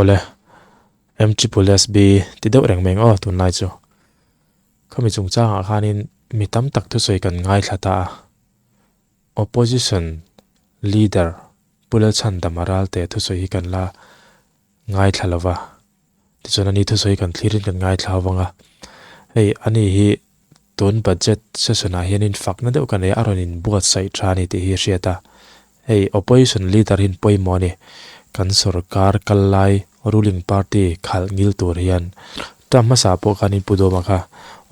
Awle, MSSB ti deuh reng mai ang aw tunlai chu. Khami chungchangah khanin mi tam tak thusawi kan ngaithla ta a. Opposition Leader Pu Lalchhandama Ralte thusawi hi kan la ngaithla lo va. Tichuan ani thusawi kan thlirin kan ngaithla ho vang a. Hei ani hi tun budget session ah hianin fakna deuh ka nei a, a rawn inbuatsaih tha a ni tih hi a hriat a. Hei opposition leader hi pawimawh a ni. Kan sorkar kal lai ruling party khalh ngil tur hian term hmasa pawh khanin Pu Dawma kha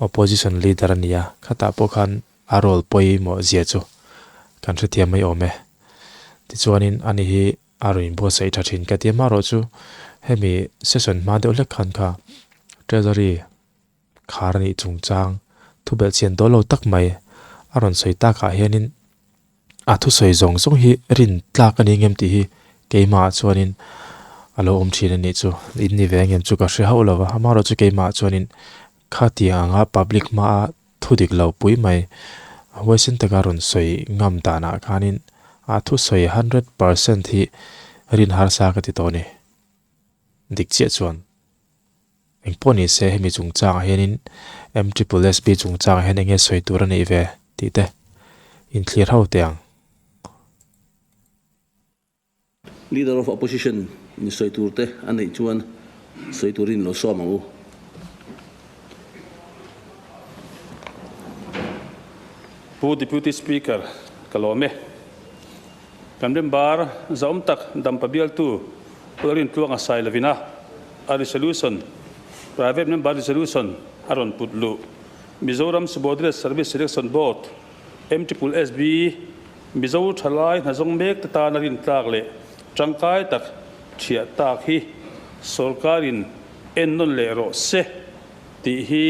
opposition leader a ni a, khatah pawh khan a role pawimawh zia chu kan hrethiam mai awm e. Tichuanin ani hi a rawn inbuatsaih tha thin ka ti a, amaherawhchu hemi session hma deuh hlek khan kha treasury khar a nih chungchang thu belhchian dawl lo tak mai a rawn sawi takah hianin a thusawi zawng zawng hi rin tlak a ni ngem tih hi keimahah chuanin a lo awm thin a nih chu in ni ve ngem chu ka hre hauh lo va amaherawhchu keimahah chuanin khatiang anga public hmaa thu dik lo pui mai huaisen taka rawn sawi ngam danah khanin a thusawi 100% hi rin harsa ka ti tawh a ni dik chiah chuan. Eng pawh ni se hemi chungchangah hianin MSSB chungchangah hian eng nge sawi tur a nih ve tih te inthlir ho teh ang. Leader of Opposition in sawi tur te a neih chuan sawi turin lo sawm ang u. Pu Deputy Speaker, ka lawm e. Kan member zahawm tak Dampa bialtu Pu Lalrintluanga Sailovina a resolution, Private Member Resolution, a rawn put luh. Mizoram Subordinate Service Selection Board, MSSB, Mizo thalai hnazawng mek te tana rintlak leh tangkai tak thiah tak hi sorkarin ennawn leh rawh se tih hi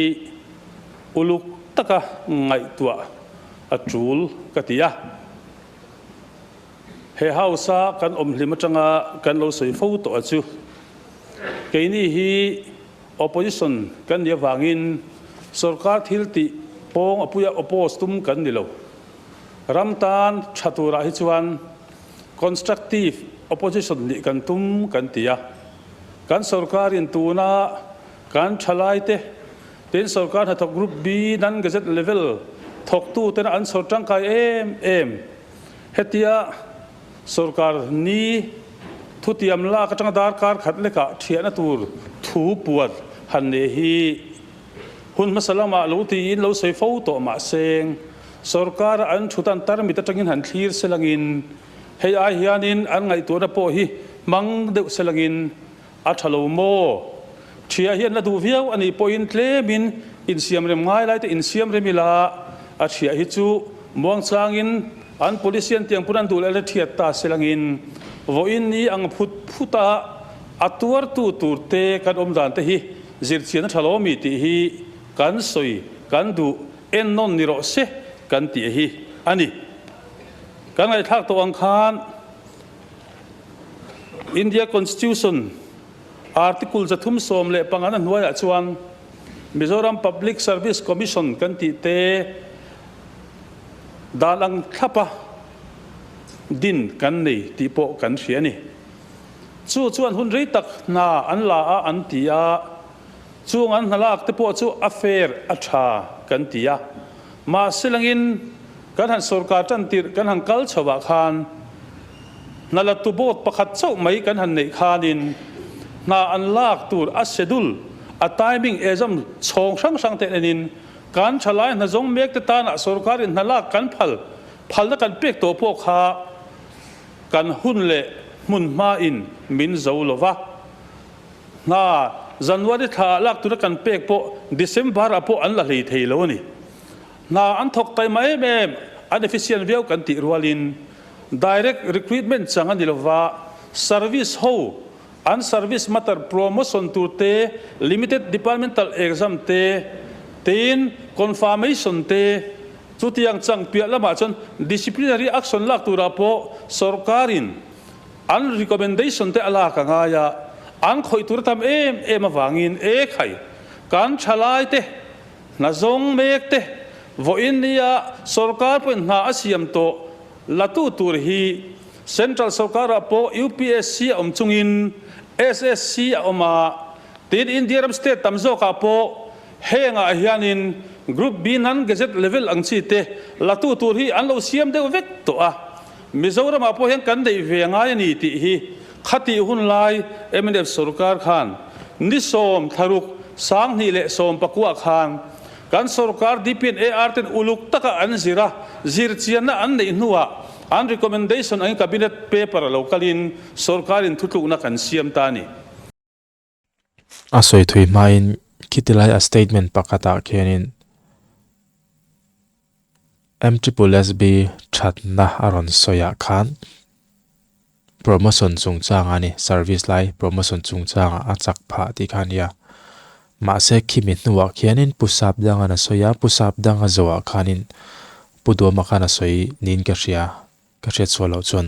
uluk taka ngaihtuah a tul ka ti a. He House-a kan awm hlim atanga kan lo sawi fo tawh a chu keini hi Opposition kan nih avangin sorkar thil tih pawng a puia oppose tum kan ni lo. Ram tan tha turah hi chuan constructive opposition nih kan tum kan ti a. Kan sorkarin tuna kan thalaite tin sorkar hnathawk Group B non-gazette level thawktutena an sawr tangkai em em. Hetia sorkar ni thutiam lak atanga darkar khat lekah thiahna tur thu puat han nei hi hun hmasa lamah lo tiin lo sawi fo tawh mahse sorkara an thutan tarmit atangin han thlir selangin hei ai hianin an ngaihtuahna pawh hi hmang deuh selangin a tha lo maw? Thiah hian la duh viau a nih pawhin tlemin insiamrem ngai lai te insiamrem ila a thiah hi chu muangchangin an policy an tiang pawn an duh leh la thiat ta se langin vawiin ni ang phut phut a a tuartu tur te kan awm dan te hi zirchian a tha lo mi tih hi kan sawi kan duh ennawn ni rawh se kan tih hi a ni. Kan ngaihthlak tawh ang khan. India Constitution Article 315 na hnuaiah chuan Mizoram Public Service Commission kan tih te dan ang thlapa din kan nei tih pawh kan hria a ni. Chu chuan hun rei tak hna an la a an ti a, chung an hna lak te pawh chu a fair a tha kan ti a. Mahse langin kan han sorkar tan tirh kan han kal chho ah khan hna la tu board pakhat chauh mai kan han neih khanin hna an lak tur a schedule a timing exam chhawng hrang hrang te enin kan thalai hna zawng mek te tanah sorkar in hna lak kan phal phalna kan pek tawh pawh kha kan hun leh hmun hma in min zo lova. Hna January thla ah lak tura kan pek pawh December ah pawh an la hlei thei lo a ni. Hna an thawk taima em em, an efficient viau kan tih rualin direct recruitment chang a ni lova, service ho an service matter promotion tur te, limited departmental exam te, tin confirmation te, chutiang chang piah lamah chuan disciplinary action lak turah pawh sorkarin An recommendation te a lak a ngai a, an khawih tur a tam em em avangin e khai, kan thalai te, hna zawng mek te, vawiin nia sorkar pawhin hna a siam tawh latu tur hi Central sorkarah pawh UPSC a awm chungin SSC a awm a, tin India ram state tam zawkah pawh hengah hianin Group B non-gazette level ang chi te latu tur hi an lo siam deuh vek tawh a, Mizoramah pawh hian kan neih ve ngai a ni tih hi khatih hun lai mnf sorkar khan ni sawm thlaruk 2019 khan kan sorkar DPNAR ten uluk taka an zir a, zirchianna an neih hnuah an recommendation angin cabinet paper a lo kalin sorkarin thutlukna kan siam ta a ni. A sawi thui hmain khiti lai a statement pakhatah khianin MSSB thatna a rawn sawiah khan promotion chungchang a ni, service lai promotion chungchangah a chak phah tih kha a nia. Mahse khimi hnuah khianin Pu Sapdanga'n a sawi a, Pu Sapdanga zawhah khanin Pu Duama khan a sawi niin ka hria. Ka hriat sual loh chuan.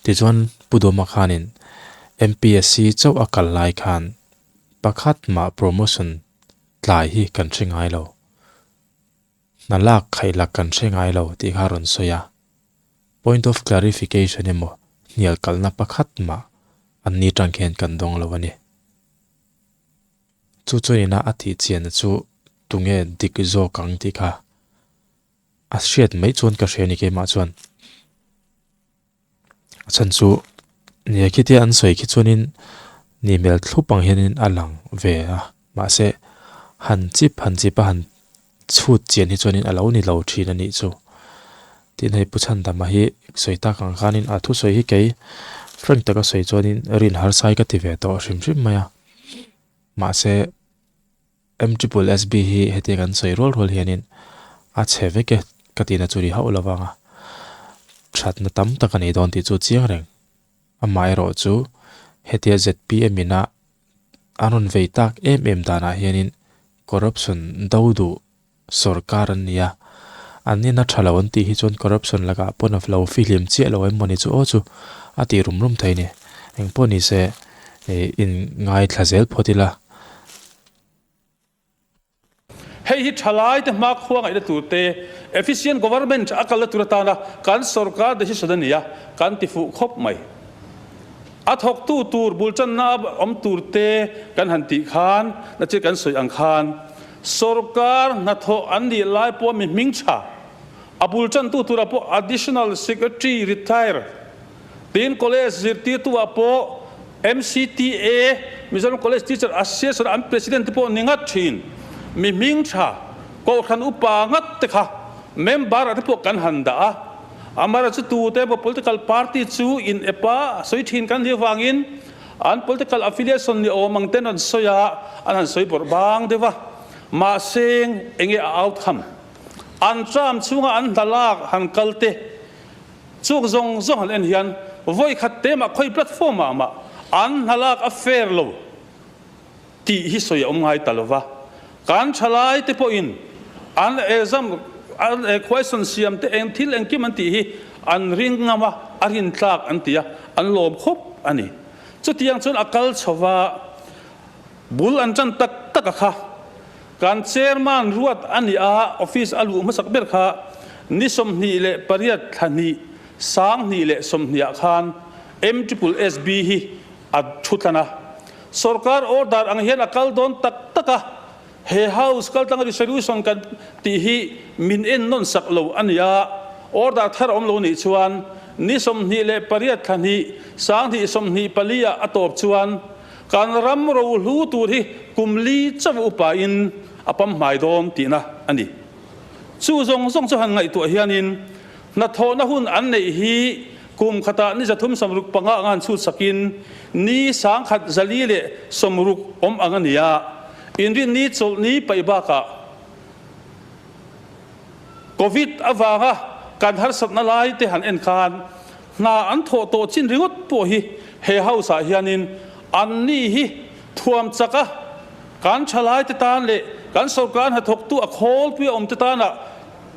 Tichuan Pu Dawma khanin MPSC chauh a kal lai khan pakhat mah promotion tlai hi kan hre ngai lo. Hna lak khaih lak kan hre ngai lo tih kha a rawn sawi a. Point of clarification emaw hnial kalna pakhat mah an ni tang khian kan dawng lo a ni. Chu chuan ina a tih chianna chu tunge dik zawk ang tih kha A hriat mai chuan ka hria a ni keimah chuan. A chhan chu nia khitia an sawi khi chuanin ni hmel thlup ang hianin a lang ve a mahse han chip han chip a han chhut chian hi chuanin a lo ni lo thin a nih chu. Tin hei Pu Chhandama hi sawi tak ang khanin a thusawi hi kei frank taka sawi chuanin rin harsai ka ti ve tawh hrim hrim mai a mahse. MSSB hi heti kan sawi rual rual hianin a chhe vek e ka tihna chu ri hauh lo vang a, thatna tam tak a nei dawn tih chu chiang reng. Amaherawh chu hetia zpm ina an rawn vei tak em em danah hianin corruption do duh sawrkar an ni a, an ina tha lo an tih hi chuan corruption lakah pawn a lo fihlim chiah lo em mawni chu aw chu a tih rum rum thei a ni. Engpawh nise in ngaithla zel phawt ila. Hei hi thalaite hmakhua ngaihna tur te, efficient government a kalna tur atana kan sawrkar decision a ni a, kan ti fuh khawp mai. A thawktu tur bul tanna awm tur te kan han tih khan, na thil kan sawi ang khan, sawrkar hnathawh an nih lai pawh mi hming tha, a bul tantu turah pawh additional secretary retire, Tin, College zirtirtu ah pawh MCTA, Mizoram College Teacher Association an President te pawh ni ngat thin. Mi hming tha, Kohhran upa ngat te kha member ah te pawh kan han dah a. Amara chu tu te emaw political party chu in ep a sawi thin kan nih avangin an political affiliation ni awm ang ten an sawi a, an han sawi bawrh bang deuh a. Mahse enge a outcome? An term chhunga an hna lak han kal te Chuk zawng zawng han en hian vawi khat te mah khawi platform ah mah an hna lak a fair lo tih hi sawi a awm ngai ta lova. Kan thalai te pawhin an exam an question siam te eng thil engkim an tih hi an ring ngam a, a rin tlak an ti a, an lawm khawp a ni. Chutiang chuan a kal chho va, bul an tan tak tak a kha. Kan chairman ruat a nih a, office a luh hmasak ber kha ni 28 thla hnih 2020 ah khan MSSB hi a thu tlan a. Sorkar order ang hian a kal dawn tak tak a, he house kaltlanga resolution kan tih hi min en nawn sak lo a ni a, order thar a awm lo nih chuan ni 28 thla hnih 2024 ah a tawp chuan Kan ram rohlu tur hi kum li chauh upain a pamhmai dawn tihna a ni. Chu zawng zawng chu han ngaihtuah hianin hnathawhna hun an neih hi kum khatah ni 365 anga han chhut sakin ni 1460 awm ang a ni a, inrinni chawlhni paih bakah Covid avanga kan harsatna lai te han en khan Hna an thawh tawh chin ringawt pawh hi he house ah hianin an ni hi thuam chak a, kan thalai te tan leh kan sorkar hnathawktu a khawlpui a awm te tana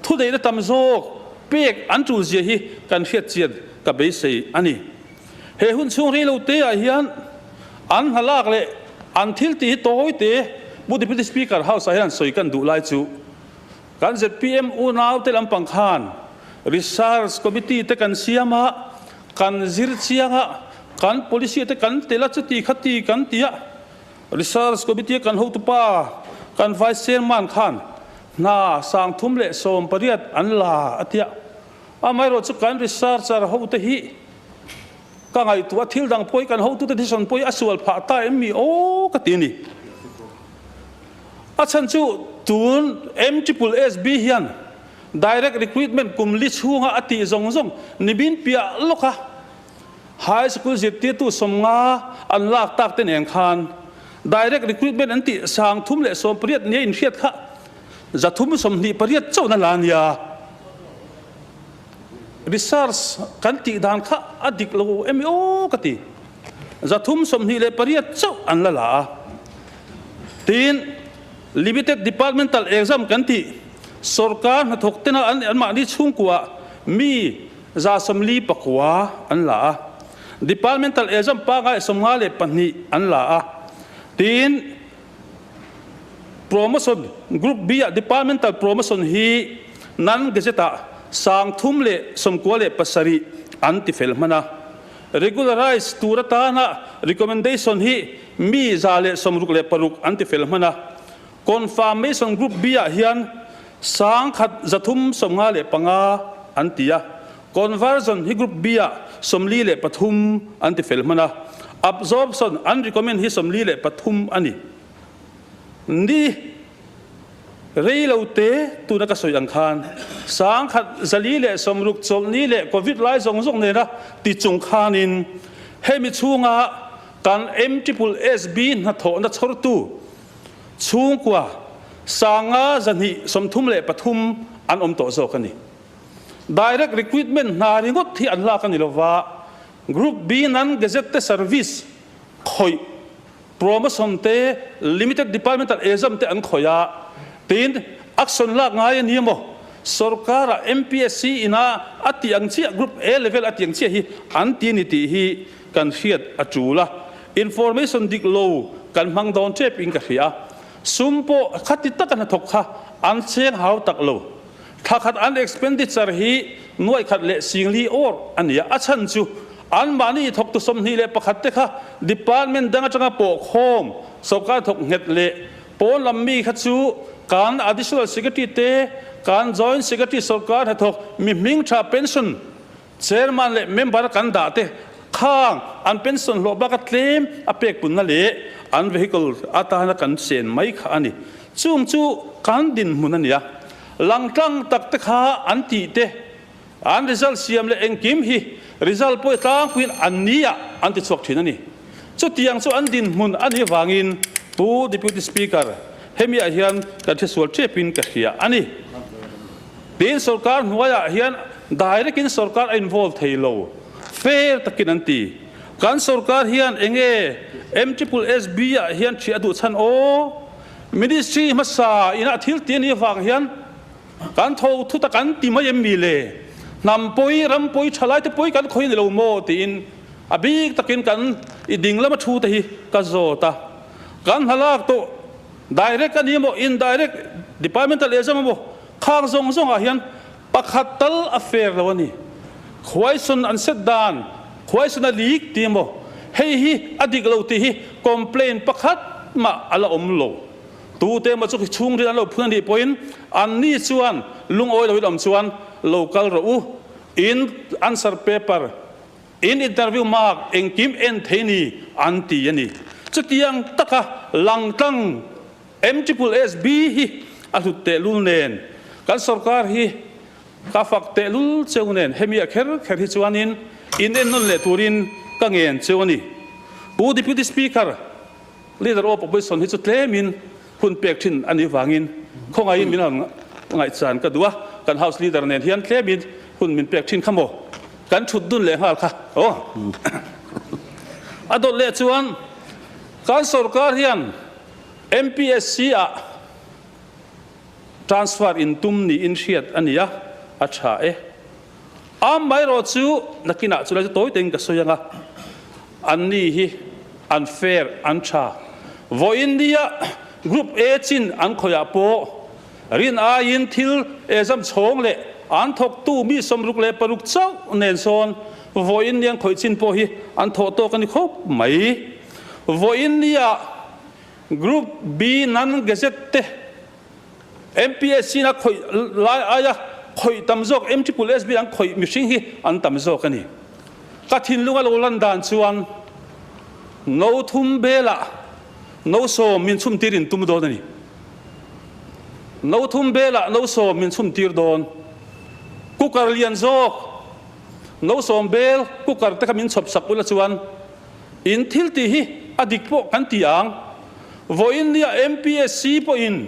thuneihna tam zawk pek an tul zia hi kan hriat chian ka beisei a ni. He hun chhung rei lo te ah hian an hna lak leh an thil tih hi tawi te Pu Deputy Speaker house ah hian sawi kan duh lai chu Kan zpm unaute lampang khan Research Committee te kan siam a, kan zir chiang a, Kan policy te kan tel a, chuti khati kan ti a, Research Committee a kan hotupa kan Vice Chairman khan hna 318 an la a tia. Amaherawh chu kan researcher hote hi ka ngaihtuah a, thil dang pawh hi kan hotute decision pawh hi a sual phah ta em mi aw ka ti a ni. A chhan chu tun MSSB hian direct recruitment kum li chhunga a tih zawng zawng nimin piah lawk a High School zirtirtu 50 an lak tak te nen khan direct recruitment an tih 318 nia inhriat kha 328 chauhna la nia. Research kan tih dan kha a dik lo em aw ka ti. 328 chauh an la la a. Tin, Limited Departmental Exam kan tih sorkar hnathawk tena anmahni chhungkua mi 49 an la a, Departmental Exam pangai 52 an la a, tiin Promotion Group B-ah Departmental Promotion hi Non-Gazette-ah 397 an ti fel hman a, Regularize tur atana Recommendation hi mi 166 an ti fel hman a, Confirmation Group B-ah hian 1355 an ti a, Conversion hi Group B-ah 43 an ti fel hman a, Absorption an recommend hi 43 a ni. Ni rei lo te tuna ka sawi ang khan 1460 chawlhni leh Covid lai zawng zawng nena ti chung khanin hemi chhunga kan MSSB hnathawhna chhawrtu Chhungkua 5233 an awm tawh zawk a ni. Direct recruitment hna ringawt hi an lak a ni lova, Group B nan Gazette te service khawih, promotion te, limited departmental exam te an khawih a, tin action lak ngai a ni emaw, sorkara MPSC ina a tih ang chiah Group A level a tih ang chiah hi an ti a ni tih hi kan hriat a tul a, information dik lo kan hmang dawn tep in ka hria. Sum pawh khati taka hnathawk kha an cheng hau tak lo. Thla khat an expenditure hi nuaih khat leh singli awr a ni a, a chhan chu anmahni thawktu 21 te kha department dang atanga pawh khawm sorkar thawk nghet leh pawn lam mi kha chu kan additional secretary te, kan joint secretary sorkar hnathawk mi hming tha pension Chairman leh member kan dah te khang an pension hlawh bak a tlem a pek punna leh an vehicle atana kan chen mai kha a ni. Chung chu kan dinhmun a nia. Langtlang tak te kha an tih te, an result siam leh engkim hi result pawh tlangpuiin an ni ah an ti chhuak thin a ni. Chutiang chu an dinhmun a nih vangin Pu Deputy Speaker, hemi ah hian kan hresual tepin ka hria a ni. Tin, sorkar hnuaiah hian direct in sorkar a involve thei lo, fair takin an ti. Kan sorkar hian enge MSSB ah hian ṭhiah a duh chhan aw? Ministry hmasa ina thil ti a nih avang hian kan tho thut a kan ti mai em mi le? Hnam pawi, ram pawi, ṭhalai te pawi kan khawi a ni lo maw? tiin a bik takin kan i ding lama thu te hi ka zawt a. Kan hna lak tawh direct a ni emaw, indirect, departmental exam emaw, Khang zawng zawngah hian pakhat tal a fair lo a ni. Khuaisawn an set dan, khuaisawn a leak ti emaw, hei hi a dik lo tih hi complaint pakhat mah a la awm lo. Tute emaw chu chhungril an lo phun a nih pawhin anni chuan lungawi loin awm chuan lo kal rawh u, in answer paper, in interview mark engkim en thei ni an ti a ni. Chutiang taka langtlang MSSB hi a hlut tehlul nen, kan sorkar hi ka fak tehlul cheu nen hemi a kher kher hi chuanin in ennawn leh turin ka ngen cheu a ni. Pu Deputy Speaker, Leader of Opposition hi chu tlemin hun pek thin a nih vangin khawngaihin min han ngaihchan ka duh a, kan House Leader nen hian tlemin hun min pek thin kha maw? Kan thut dun leh nghal kha aw. A dawt leh chuan kan sorkar hian MPSC ah transfer in tum niin hriat a ni a, a tha e. Amaherawh chu nakinah chulai chu tawi tein ka sawi ang a, anni hi an fair, an tha. Vawiin nia Group A chin an khawihah pawh rin aiin thil exam chhawng leh. an thawktu mi 66 chauh nen sawn vawiin lian khawih chin pawh hi an thawh tawk a ni khawp mai. Vawiin nia Group B non-gazette te MPSC na khawih lai aia khawih tam zawk MSSB an khawih mihring hi an tam zawk a ni. Ka thinlung a lo lan dan chuan no thum belah no sawm min chhum tir in tum dawn a ni. No thum belah no sawm min chhum tir dawn. Cooker lian zawk no sawm bel cooker te kha min chhawp sak ula chuan In thil tih hi a dik pawh kan ti ang. Vawiin nia MPSC pawhin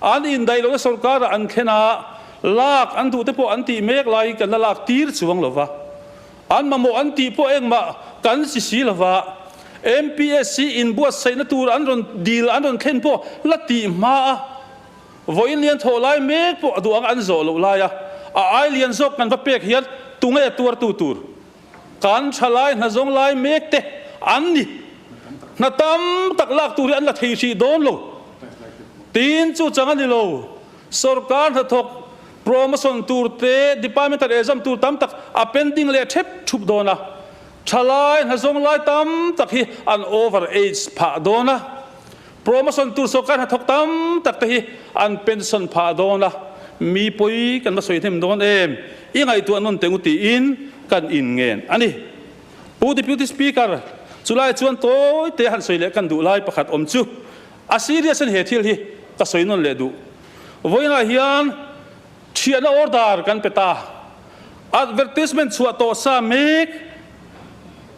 an indaih lohna sorkarah an thlen a, lak an duh te pawh an tih mek laiin kan la lak tir chuang lo va. An mamawh an tih pawh engmah kan si si lo va. MPSC inbuatsaihna tur an rawn dil an rawn thlen pawh la tih hma a, vawiin lian thawh lai mek pawh a duh ang an zawh loh laia a ai lian zawk kan va pek hian tunge tuartu tur? Kan thalai hna zawng lai mek te an ni. Hna tam tak lak tur hi an la thei hrih dawn lo. Tin chu chang a ni lo. Sorkar hnathawk promotion tur te, departmental exam tur tam tak a pending leh thep thup dawn a. Thalai hna zawng lai tam tak hi an over age phah dawn a. Promotion tur sorkar hnathawk tam tak te hi an pension phah dawn a, mi pawi kan va sawi hnem dawn em? I ngaihtuah nawn teng u tiin kan inngen a ni. Pu Deputy Speaker, chulai chuan tawi te han sawi leh kan duh lai pakhat awm chu a serious a ni he thil hi ka sawi nawn leh duh. Vawiinah hian thiahna order kan pe ta. Advertisement chhuah tawh sa mek,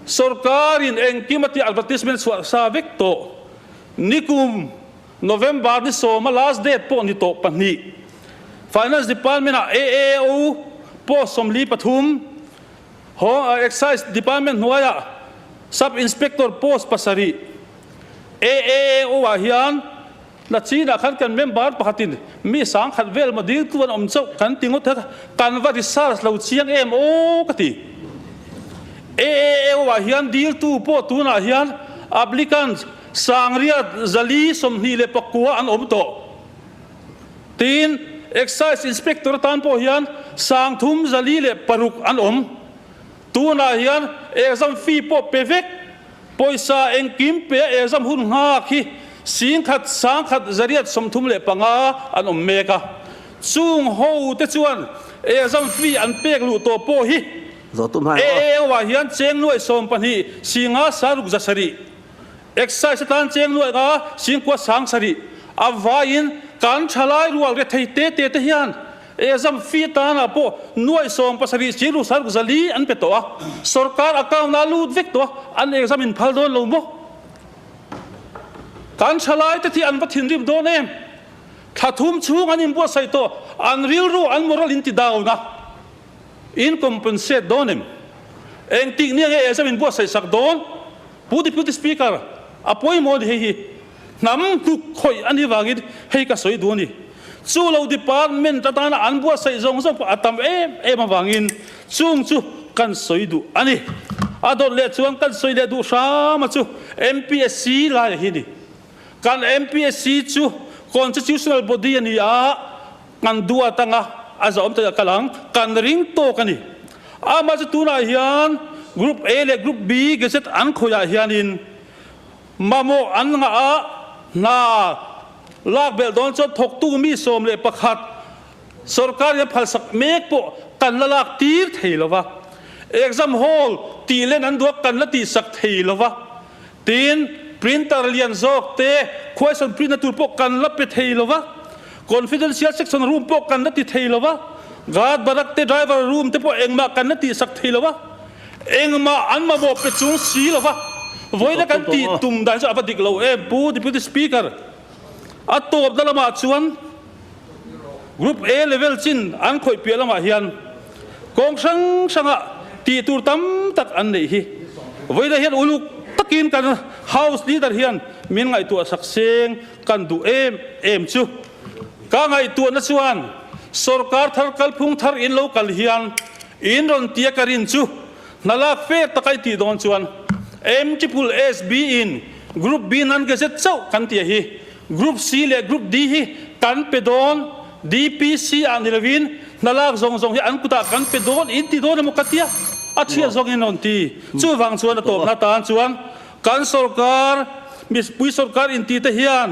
Sorkarin engkim a tih advertisement chhuah sa vek tawh. Nikum November ni sawma last date pawh ni tawh pahnih. Finance Department ah AAO post 43, Home Excise Department hnuaiah Sub Inspector post pasarih. AAO ah hian Na chinah khan kan member pakhatin mi sangkhat vel maw diltu an awm chauh kan ti ngawt a, kan va research lo chiang em aw ka ti. AAO ah hian diltu pawh tunah hian applicants sangriat 429 an awm tawh. Tin, Excise Inspector atan pawh hian 306 an awm. Tunah hian exam fee pawh pe vek, pawisa engkim pe a exam hun nghak hi 10,000 1,835 an awm mek a. Chung ho te chuan exam fee an pek luh tawh pawh hi AAO ah hian cheng nuaih 12 singa saruk 700. Excise atan cheng nuaih nga singkua 7,000 a vaiin kan thalai rual rethei te te te hian exam fee atanah pawh nuaih 17 singru saruk 400 an pe tawh a, sorkar account ah lut vek tawh a, an exam in phal dawn lo maw? Kan thalai te thi an va thinrim dawn em? Thla thum chhung an inbuatsaih tawh, an rilru an moral in ti down a, in compensate dawn em? Engtik nia nge exam inbuatsaih sak dawn? Pu Deputy Speaker, a pawimawh a ni hei hi. Hnam hnuk khawih a nih vangin hei ka sawi duh a ni. Chu lo department atana an buatsaih zawng zawng pawh a tam em em avangin chung chu kan sawi duh a ni. A dawt leh chuan kan sawi leh duh hram a chu MPSC laia hi a ni. Kan MPSC chu constitutional body a ni a, kan duat anga a zawm te a kal ang, kan ring tawk a ni. Amah chu tunah hian Group A leh Group B gazette an khawiah hianin mamawh an ngah a, hna lak belh dawn chuan thawktu mi 11 sorkar hian phalsak mek pawh kan la lak tir thei lo va, exam hall tih len an duh a kan la tihsak thei lo va. Tin, printer lian zawk te question print na tur pawh kan la pe thei lo va, confidential section room pawh kan la ti thei lo va, guard barrack te driver room te pawh engmah kan la tihsak thei lo va, engmah an mamawh pe chung si lo va, vawiina kan tih tum dan chu a va dik lo em Pu Deputy Speaker. A tawpna lamah chuan Group A level chin an khawih piah lamah hian kawng hrang hrangah tih tur tam tak an neih hi. Vawiina hian uluk takin kan House Leader hian min ngaihtuah sak seng kan duh em em chu. Ka ngaihtuahna chuan sorkar thar kalphung thar in lo kal hian in rawn tia ka rin chu Hna lak fe tak a i tih dawn chuan M triple S B in Group B nan gazette chauh kan tih hi Group C leh Group D hi kan pe dawn. DPC ah ni lovin hna lak zawng zawng hi an kutah kan pe dawn in ti dawn emaw ka tia, a chhiat zawngin a rawn ti. Chuvang chuan a tawpna tan chuan kan sorkar, mipui sorkar inti te hian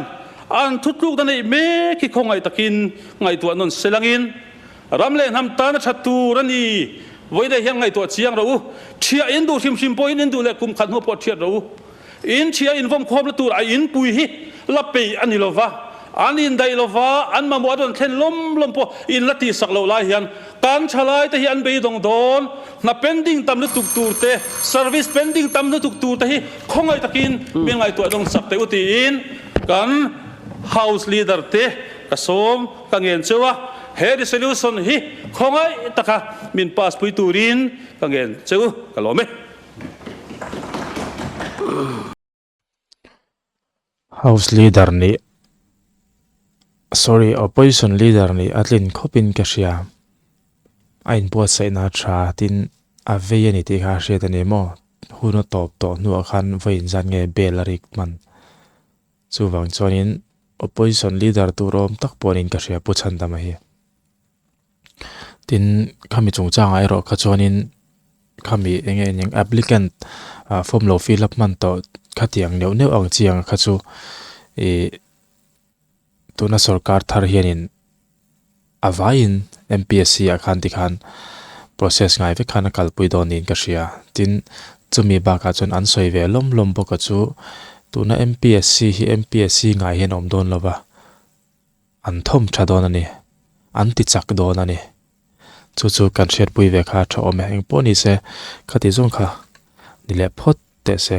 an thutlukna neih mek hi khawngaih takin ngaihtuah nawn selangin ram leh hnam tan a that tur a ni. Vawiin hian ngaihtuah chiang rawh u. Thiah in duh hrim hrim pawhin in duh leh kum khat hnu pawh thiat rawh u. In thiah invawm khawmna tur a inpui hi la peih a ni lo va, an indaih lo va, an mamawh a rawn thlen lawm lawm pawh in la tihsak loh lai hian kan thalaite hi an beidawng dawn. Hna pending tam lutuk tur te, service pending tam lutuk tur te hi khawngaih takin min ngaihtuah dawng chak teh u tiin kan House Leader te ka sawm ka ngen cheu a, he resolution hi khawngaih taka min pass pui turin ka ngen cheu ka lawm e. House leader nih sorry opposition leader nih a tlin khawpin ka hria a inbuatsaihna tha tin a vei a ni tih kha a hriat a ni maw hun a tawp tawh hnuah khan vawiin zan nge bel a rik hman chuvang chuanin opposition leader tur awm tak pawh niin ka hria Pu Chhandama hi. Tin khami chungchangah erawh kha chuanin khami eng nge eng applicant ah form lo fill up hman tawh khatiang neuh neuh ang chi ang kha chu ih tuna sorkar thar hianin a vaiin M_P_S_C ah khan tikhan process ngai vek khan a kalpui dawn niin ka hria tin chumi bakah chuan an sawi ve lawm lawm bawk a chu tuna M_P_S_C hi M_P_S_C ngai hian a awm dawn lo va. An thawm tha dawn a ni. An ti chak dawn a ni. Chu chu kan hriatpui ve kha a tha awm e. Engpawh ni se, khati zawng kha ni leh phawt teh se.